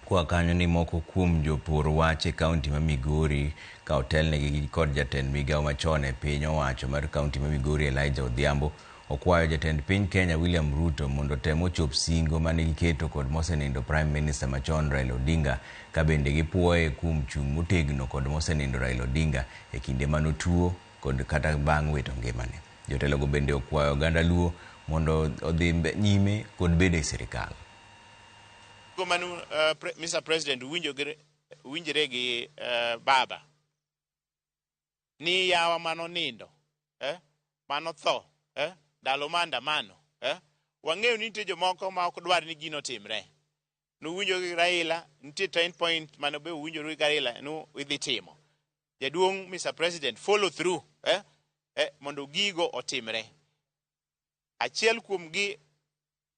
Kwa kanyo ni moko kuom jopur wach e kaunti ma Migori ka otelnegi kod jatend migawo machon e piny owacho mar kaunti ma Migori Elijah Odhiambo okwayo jatend piny Kenya William Ruto mondo otem ochop singo mane giketo kod mosenindo Prime Minister machon Raila Odinga ka bende gipuoye kuom chung' motegno kod mosenindo Raila Odinga e kinde manotuo kod kata bang' wito ngimane. Jotelogo bende okwayo oganda Luo mondo odhi nyime kod bedo e sirikal. Manu, Mr. President, winjore gi baba ni yawa mano nindo mano tho ndalo maandamano wang'eyo ni nitie jomoko ma ok dwar ni gino timre. Nuwinjo gi Raila, nitie 10 point mane be uwinjoru gi Raila nu idhi timo. Jaduong' Mr. President, follow through mondo gigo otimre. Achiel kuom gi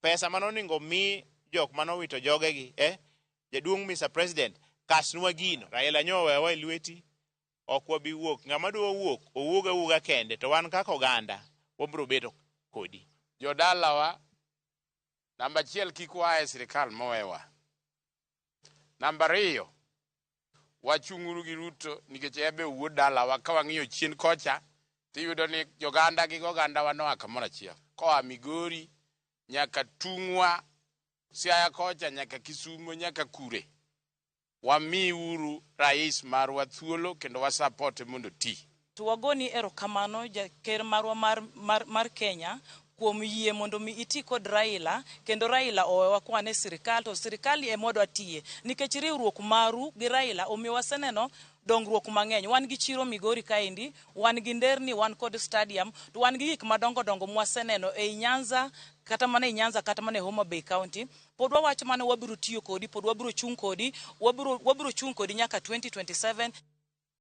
pesa manoningo mi jok manowito jogegi jaduong' Mr. President, kasnwa gino. Raila nyowewa e lweti, ok wabi wuok. Ng'ama dwa wuok, owuog awuoga kende, to wan kaka oganda wabiro bedo kodi. Jodalawa, namba achiel, kik waa e sirikal mowewa. Namba ariyo, wachung'uru gi Ruto nikech ebe owuod dalawa. Ka wang'iyo chien kocha, tiyudo ni joganda gi ogandawa noa kamoro achiel. Koa Migori nyaka Tung'wa, Siaya kocha nyaka Kisumo nyaka Kure. Wamiuru rais marwa thuolo kendo wasapote mondo oti. To wagoni erokamano jaker marwa mar Kenya kuom yie mondo mi iti kod Raila kendo Raila owewa kwan e sirikal to sirikal ema wadwa tiye nikech riwruok maru gi Raila omiyo waseneno dongruok mang'eny. Wan gi chiro Migori kaendi, wan gi nderni, wan kod stadium, to wan gi gik madongo dongo mwaseneno ei Nyanza, kata mana e Nyanza kata mana e Homa Bay County. Pod wawacho mana wabiro tiyo kodi, pod wabiro chung' kodi, wabiro chung' kodi nyaka 2027.